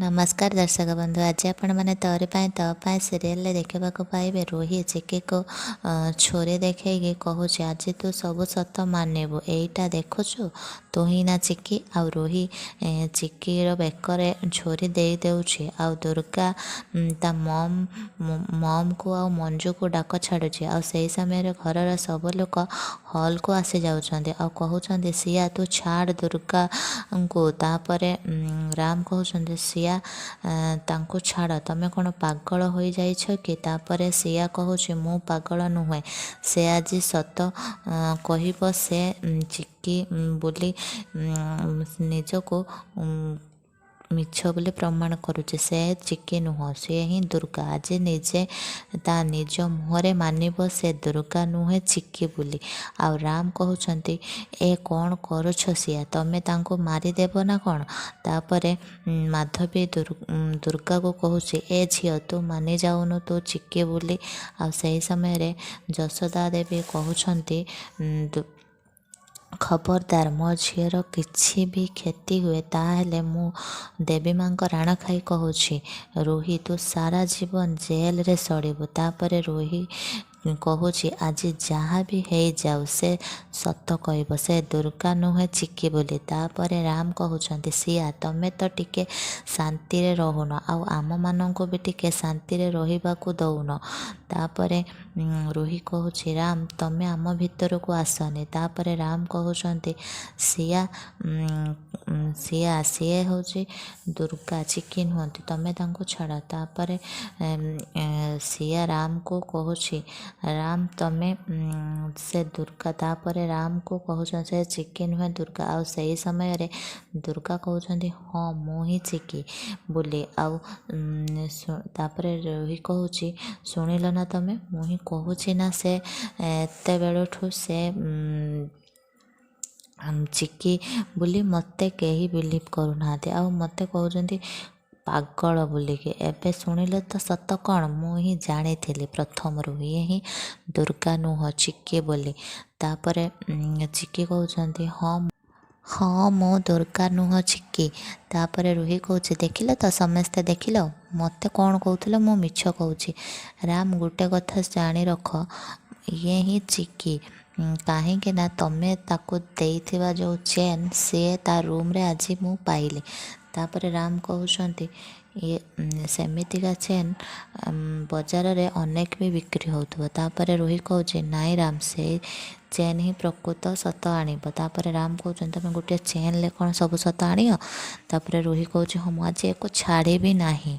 ନମସ୍କାର ଦର୍ଶକ ବନ୍ଧୁ, ଆଜି ଆପଣମାନେ ତୋରି ପାଇଁ ତୋ ପାଇଁ ସିରିଏଲରେ ଦେଖିବାକୁ ପାଇବେ ରୋହି ଚିକିକୁ ଛୁରୀ ଦେଖେଇକି କହୁଛି, ଆଜି ତୁ ସବୁ ସତ ମାନିବୁ, ଏଇଟା ଦେଖୁଛୁ, ତୁ ହିଁ ନା ଚିକି। ଆଉ ରୋହି ଚିକିର ବେକରେ ଛୁରୀ ଦେଇଦେଉଛି। ଆଉ ଦୁର୍ଗା ତା ମମ୍କୁ ଆଉ ମଞ୍ଜୁକୁ ଡାକ ଛାଡ଼ୁଛି। ଆଉ ସେହି ସମୟରେ ଘରର ସବୁ ଲୋକ ହଲ୍କୁ ଆସିଯାଉଛନ୍ତି ଆଉ କହୁଛନ୍ତି, ସିଆ ତୁ ଛାଡ଼ ଦୁର୍ଗାଙ୍କୁ। ତାପରେ ରାମ କହୁଛନ୍ତି, ସିଆ ତାଙ୍କୁ ଛାଡ଼, ତମେ କ'ଣ ପାଗଳ ହୋଇଯାଇଛ କି? ତାପରେ ସିଆ କହୁଛି, ମୁଁ ପାଗଳ ନୁହେଁ, ସେ ଆଜି ସତ କହିବ, ସେ ଚିକି ବୋଲି ନିଜକୁ ମିଛ ବୋଲି ପ୍ରମାଣ କରୁଛି। ସେ ଚିକି ନୁହଁ, ସିଏ ହିଁ ଦୁର୍ଗା। ଆଜି ନିଜେ ତା ନିଜ ମୁହଁରେ ମାନିବ ସେ ଦୁର୍ଗା ନୁହେଁ ଚିକି ବୋଲି। ଆଉ ରାମ କହୁଛନ୍ତି, ଏ କ'ଣ କରୁଛ ସିଆ, ତମେ ତାଙ୍କୁ ମାରିଦେବ ନା କ'ଣ? ତାପରେ ମାଧବୀ ଦୁର୍ଗାକୁ କହୁଛି, ଏ ଝିଅ ତୁ ମାନି ଯାଉନୁ ତୁ ଚିକି ବୋଲି। ଆଉ ସେହି ସମୟରେ ଯଶୋଦା ଦେବୀ କହୁଛନ୍ତି, ଖବରଦାର, ମୋ ଝିଅର କିଛି ବି କ୍ଷତି ହୁଏ ତାହେଲେ ମୁଁ ଦେବୀ ମାଙ୍କ ରାଣ ଖାଇ କହୁଛି, ରୋହି ତୁ ସାରା ଜୀବନ ଜେଲରେ ସଢ଼ିବୁ। ତାପରେ ରୋହି କହୁଛି, ଆଜି ଯାହା ବି ହେଇଯାଉ ସେ ସତ କହିବ, ସେ ଦୁର୍ଗା ନୁହେଁ ଚିକି ବୋଲି। ତାପରେ ରାମ କହୁଛନ୍ତି, ସିଆ ତମେ ତ ଟିକେ ଶାନ୍ତିରେ ରହୁନ, ଆଉ ଆମମାନଙ୍କୁ ବି ଟିକେ ଶାନ୍ତିରେ ରହିବାକୁ ଦଉନ। ତାପରେ ରୋହି କହୁଛି, ରାମ ତମେ ଆମ ଭିତରକୁ ଆସନି। ତାପରେ ରାମ କହୁଛନ୍ତି, ସିଆ ସିଆ ସିଏ ହେଉଛି ଦୁର୍ଗା, ଚିକି ନୁହନ୍ତି, ତମେ ତାଙ୍କୁ ଛାଡ଼। ତାପରେ ସିଆ ରାମକୁ କହୁଛି, ରାମ ତମେ ସେ ଦୁର୍ଗା। ତାପରେ ରାମକୁ କହୁଛନ୍ତି ସେ ଚିକି ନୁହେଁ ଦୁର୍ଗା। ଆଉ ସେହି ସମୟରେ ଦୁର୍ଗା କହୁଛନ୍ତି, ହଁ ମୁଁ ହିଁ ଚିକି ବୋଲି। ଆଉ ତାପରେ ରୋହି କହୁଛି, ଶୁଣିଲ ନା ତମେ, ମୁଁ ହିଁ କହୁଛି ନା ସେ ଏତେବେଳଠୁ ସେ ଚିକି ବୋଲି, ମୋତେ କେହି ବିଲିଭ୍ କରୁନାହାନ୍ତି ଆଉ ମୋତେ କହୁଛନ୍ତି ପାଗଳ ବୋଲିକି। ଏବେ ଶୁଣିଲେ ତ ସତ କ'ଣ, ମୁଁ ହିଁ ଜାଣିଥିଲି ପ୍ରଥମରୁ ଇଏ ହିଁ ଦୁର୍ଗା ନୁହଁ ଚିକି ବୋଲି। ତାପରେ ଚିକି କହୁଛନ୍ତି, ହଁ ହଁ ମୁଁ ଦୁର୍ଗା ନୁହଁ ଚିକି। ତାପରେ ରୋହି କହୁଛି, ଦେଖିଲ ତ ସମସ୍ତେ ଦେଖିଲ, ମୋତେ କ'ଣ କହୁଥିଲ ମୁଁ ମିଛ କହୁଛି। ରାମ ଗୋଟେ କଥା ଜାଣି ରଖ, ଇଏ ହିଁ ଚିକି, କାହିଁକି ନା ତମେ ତାକୁ ଦେଇଥିବା ଯେଉଁ ଚେନ୍ ସିଏ ତା ରୁମ୍ରେ ଆଜି ମୁଁ ପାଇଲି। ତାପରେ ରାମ କହୁଛନ୍ତି, ଇଏ ସେମିତିକା ଚେନ୍ ବଜାରରେ ଅନେକ ବି ବିକ୍ରି ହେଉଥିବ। ତାପରେ ରୋହି କହୁଛି, ନାଇଁ ରାମ, ସେଇ ଚେନ୍ ହିଁ ପ୍ରକୃତ ସତ ଆଣିବ। ତାପରେ ରାମ କହୁଛନ୍ତି, ତମେ ଗୋଟିଏ ଚେନ୍ରେ କ'ଣ ସବୁ ସତ ଆଣିବ? ତାପରେ ରୋହି କହୁଛି, ହଁ ମୁଁ ଆଜି ୟାକୁ ଛାଡ଼ିବି ନାହିଁ।